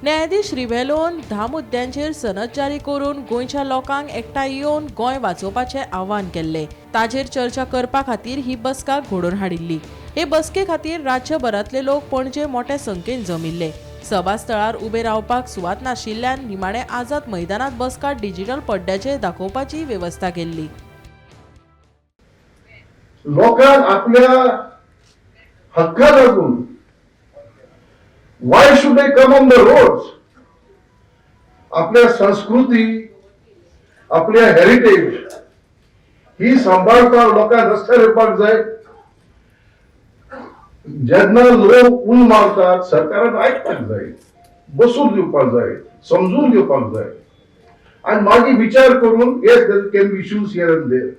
न्यायाधीश रिव्हेलोन 10 मुद्द्यांचेर सनद जारी करून गोंयच्या लोकांक एकठांय येवन गोंय वाचोवपाचें आव्हान केल्लें. ताजेर चर्चा करपा खातीर ही बसका घडोवन हाडिल्ली. हे बसके खातीर राज्यभरांतले लोक पणजे मोठ्या संख्येन जमिल्ले. सभास्थळार उबे रावपाक सुवात नाशिल्ल्यान निमाणे आझाद मैदानात बसका डिजिटल पड्ड्याचेर दाखोवपाची वेवस्था केल्ली. लोकांक आपल्या हक्का लागून why should they come on the roads? आपल्या संस्कृती, आपल्या हेरिटेज ही सांबाळपाक लोकांक रस्त्यार येवपाक जाय. जेन्ना लोक ऊन मारतात सरकारान आयकपाक जाय, बसून दिवपाक जाय, समजून घेवपाक जाय आनी मागीर विचार करून yes there can be issues here and there.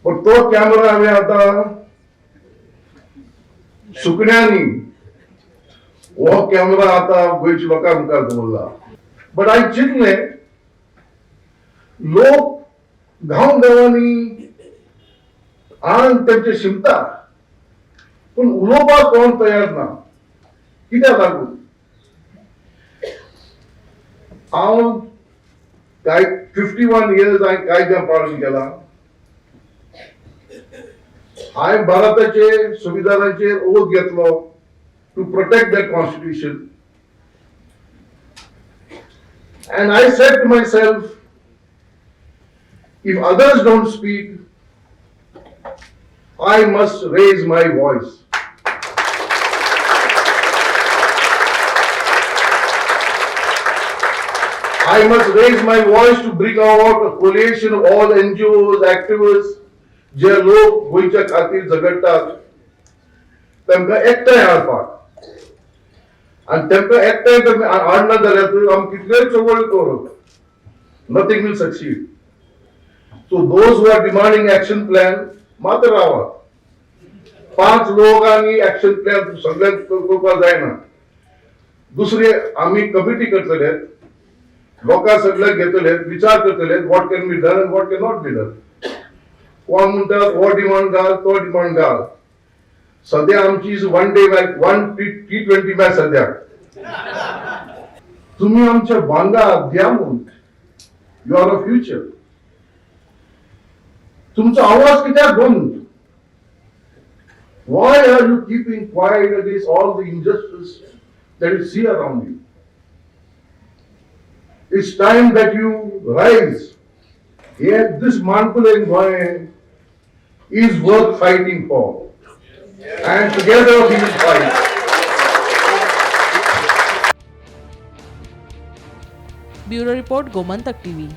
पण तो कॅमेरा हांवें आतां सुकण्यांनी हो कॅमेरा आतां गोंयच्या लोकां मुखार दवरला. बट हांवें चिंतलें लोक गांव गांवांनी आंग तेंचे शिमता पूण उलोवपाक कोण तयार ना. कित्याक लागून हांव काय 51 इयर्स हांवें कायद्या पालन केला. हांवें भारताचे संविधानाचेर ओथ घेतलो to protect that constitution. And I said to myself, if others don't speak, I must raise my voice. I must raise my voice to bring about a coalition of all NGOs, activists, जे लोक गोंयच्या खातीर झगडटात तांकां एकठांय हाडपाक. आनी तांकां एकठांय हाडना जाल्यार आमी कितलेय चळवळी करूं, nothing will succeed. So those who are demanding action plan मात रावात. 5 लोक आनी एक्शन प्लॅन सगळ्यांक करपाक जायना. दुसरे आमी कमिटी करतले, लोकां सगळ्यांक घेतले, विचार करतले what can be done and what can not be done. कोण म्हणटात हो डिमांड घाल, तो डिमांड घाल. सद्या आमची one day match, one T20 match सद्या. तुम्ही आमच्या बांगा द्या म्हणून you are a future. तुमचो आवाज कित्याक बंद? Why are you keeping quiet against all the injustice that you see around you? It's time that you rise. Yet this Manpule in Goa is worth fighting for. And together we will fight. Bureau report, Gomantak TV.